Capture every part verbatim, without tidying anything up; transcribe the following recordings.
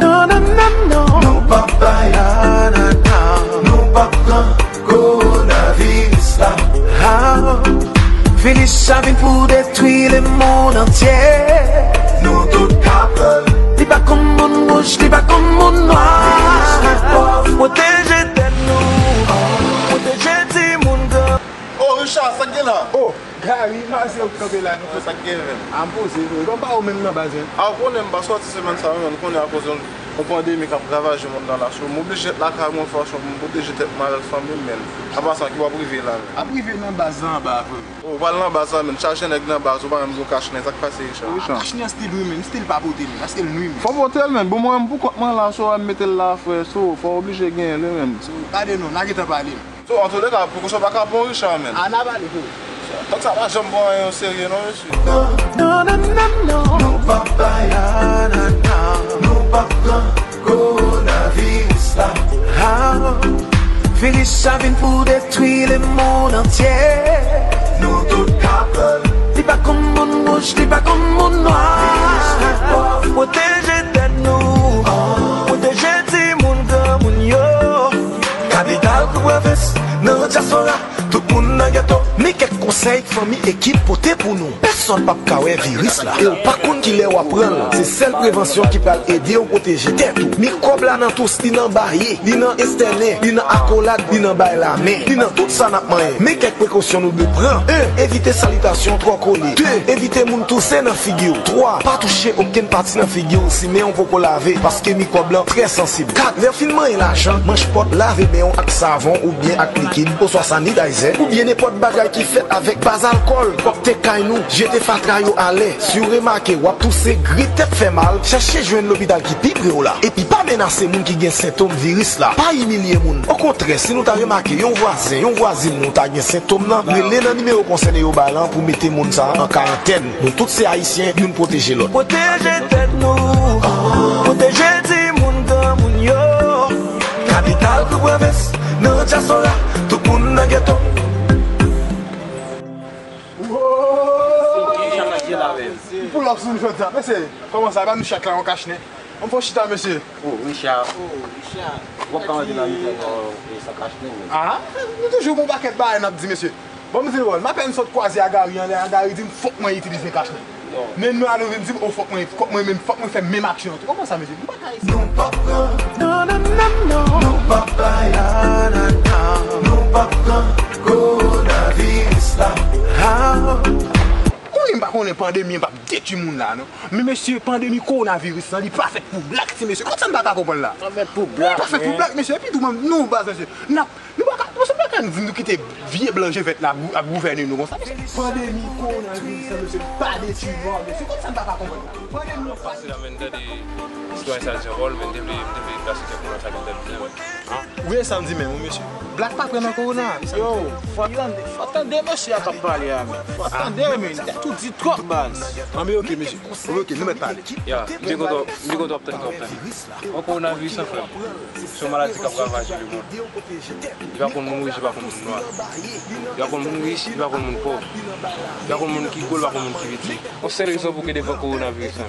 Non, non, non, non. Nou p ap bay. Non, non, non. Nou p ap pran kowonaviris la. Ah, viris sa vin pou detwi lemonn antye. Nou tout ka pran l. Li pa konn moun wouj, li pa konn moun nwa. Pwoteje tèt nou. Pwoteje timoun gran. Oh, Richard, sa k gen la? Oh, Gary, maze ou kanpe la, nou. Sa k gen, menm? A, m poze, vre. Bon, pa ou menm nan baz, menm. A, ou konnen m pa sòti semèn sa, menm, ou konnen akoz yon, yon pandemi k ap ravaje mond lan la. So, m oblije ret lakay mwen, fòse m pwoteje tèt mwen avèk fanmi m, menm. An pasan, ki w ap rive la, menm? Ap rive nan baz la anba, vre. Ou pral nan baz la, menm. Chaje nèg nan baz, ou pa menm gen kach nen. Sa k pase, Richard? Kach nen stil wi, menm. Stil pa pote li, paske l nwi, menm. Fò pote l, menm. Bon, mwen menm, pou kont mwen la, so, m mete l la, frè. So, fò oblije genyen li, menm. So, gade non, n a gentan pale. So, antouleka, prekosyon pa ka bon, Richard, menm. A, n a pale, frè. Tank sa pa janm pran anyen o serye, non, mesye. Non, non, non, non. Nou p ap bay. Non, non, non. Nou p ap pran kowonaviris la. Ah, viris sa vin pou detwi lemonn antye. Nou tout ka pran l. Li pa konn moun wouj, li pa konn moun nwa. Pwoteje tèt nou. Pwoteje timoun, granmoun yo. Kapital pou pwovens, nan dyaspora, tout moun nan geto. Men kèk konsèy fanmi Ekip pote pou nou. Pèsonn p ap ka wè viris la. E w pa konn kilè w ap pran l. Se sèl prevansyon ki pral ede w pwoteje tèt ou. Mikwòb la nan tous, li nan baye, li nan estènen, li nan akolad, li nan bay lamen, li nan tout sa n ap manyen. Men kèk prekosyon nou dwe pran. En, evite salitasyon twò kole. De, evite moun touse nan figi w. Twa, pa touche okenn pati nan figi w si men w poko lave, paske mikwòb lan trè sansib. Kat, lè w fin manyen lajan, manch pòt, lave men w ak savon oubyen ak likid, oswa sanitizer, oubyen nenpòt bagay ki fèt avèk baz alkòl. W ap te kay nou, jete fatra yo alè. Si w remake w ap touse, gri, tèt fè mal, chèche jwenn lopital ki pi pre w la. Epi pa menase moun ki gen sentòm viris la. Pa imilye moun. Okontrè, si nou ta remake yon vwazen, yon vwazin nou ta gen sentòm nan, rele nan nimewo konsène yo ba lan pou mete moun sa a an karantèn. Nou tout se Ayisyen, youn pwoteje lòt. Pwoteje tèt nou, pwoteje timoun, granmoun yo. Kapital pou pwovens, nan dyaspora, tout moun nan geto. Wow! Ki chat la ye la menm? Pou lòk sou nou jodi a, mesye. Kòman sa? Ban nou chat la yon kach nen. Ann fè chita, mesye. Oh, Richard. Oh, Richard. W ap ka antre nan mitan nou, e, san kach nen, men. Ah, nou toujou gon pakèt bagay n ap di, mesye. Bon, m di l, bon, m apèn sot kwaze a Gary anlè a, Gary di m fòk mwen itilize kach nen. Men nou a nou vin di m, oh, fòk mwen, fòk mwen menm, fòk mwen fè menm aksyon an tou. Kòman sa, mesye? Nou pa ka. Non, non, non, non. Nou pa bay. Non, non, non. Nou pa pran kowonaviris la. Ah. Konnen m pa konnen pandemi an p ap detwi moun la, non. Men mesye, pandemi kowonaviris lan, li pa fèt pou blag, ti mesye. Kòman sa n pa ka konprann la? Pa fèt pou blag, pa fèt pou blag, mesye. Epi tou, menm nou, baz, mesye. N ap, nou pa ka, nou pa ka di nou kite vye blan je vèt la ap gou-, ap gouvène nou konsa, mesye. Pandemi kowonaviris lan, mesye, pa detwi nwa, mesye. Kòman sa n pa ka konprann la? Pandemi an pa. Pase la, men, tande istwa sa Jean Paul, men, m te vle, m te vle plase kèk mo nan sa ke m tande la. Wi, e sa m di menm, wi, mesye. Blag pa prè nan kowona. Yo, fò tande, fò tande mesye a k ap pale a, men. Fò tande, men. Tèt ou di twòp, baz. Anben, oke, mesye. Oke, nou mèt pale. Ya, m byen kontan, m byen kontan w ap tande, w ap tande. Bon, kowonaviris lan, frè m, se yon maladi k ap ravaje lemonn. Li pa konn moun wouj, li pa konn moun nwa. Li pa konn moun rich, li pa konn moun pòv. Li pa konn moun ki gwo, li pa konn moun ki piti. Yon sèl rezon pou w gen devan kowonaviris lan,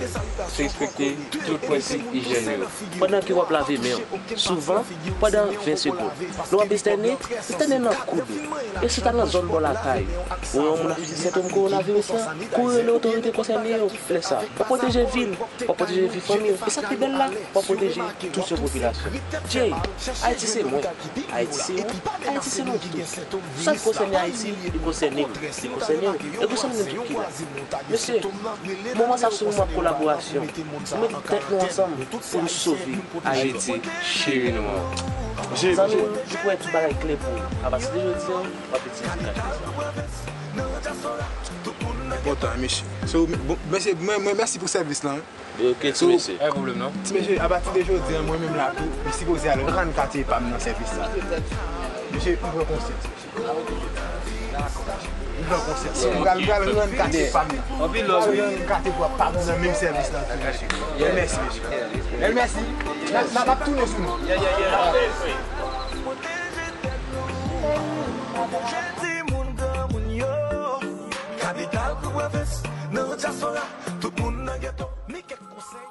se respekte tout prensip ijyèn yo. Pandan ke w ap lave men w, souvan, pandan ven segonn. Lè w ap estène, estène nan koud ou. E si w ta nan zòn bò lakay ou, ou wè yon moun ap soufri sentòm kowonaviris lan, kouri rele otorite konsène yo. Lè sa, w ap pwoteje vi l, w ap pwoteje vi fanmi w. E sa k pi bèl la, w ap pwoteje tout yon popilasyon. Jay, Ayiti se mwen. Ayiti se ou, Ayiti se nou tout. Sa k konsène Ayiti, li konsène m, li konsène w, e konsène nou tout ki la. Mesye, moman sa se yon moman kolaborasyon. Nou met tèt nou ansanm pou nou sove Ayiti cheri nou an. Zanmi m, m kwè tout bagay klè pou ou. Apati de jodi a, w ap itilize kach la. Enpòtan, mesye. So, bon, mesye, mwen, mwen, mèsi pou sèvis lan. Ok, ti mesye. Pa gen pwoblèm, non. Ti mesye, apati de jodi a, mwen menm la tou, m sipoze al rann katye pa m nan sèvis la. Mesye, m pran konsyans, mesye. M pran konsyans. M pral, m pral rann katye pa m nan. Anpil love, wi. M pral rann katye pa m nan menm sèvis la tou, mesye. Mèsi, mesye. Mèsi. N a, n a, n ap tounen sou nou. Kapital pou pwovens, nan dyaspora, tout moun nan geto, men kèk konsèy.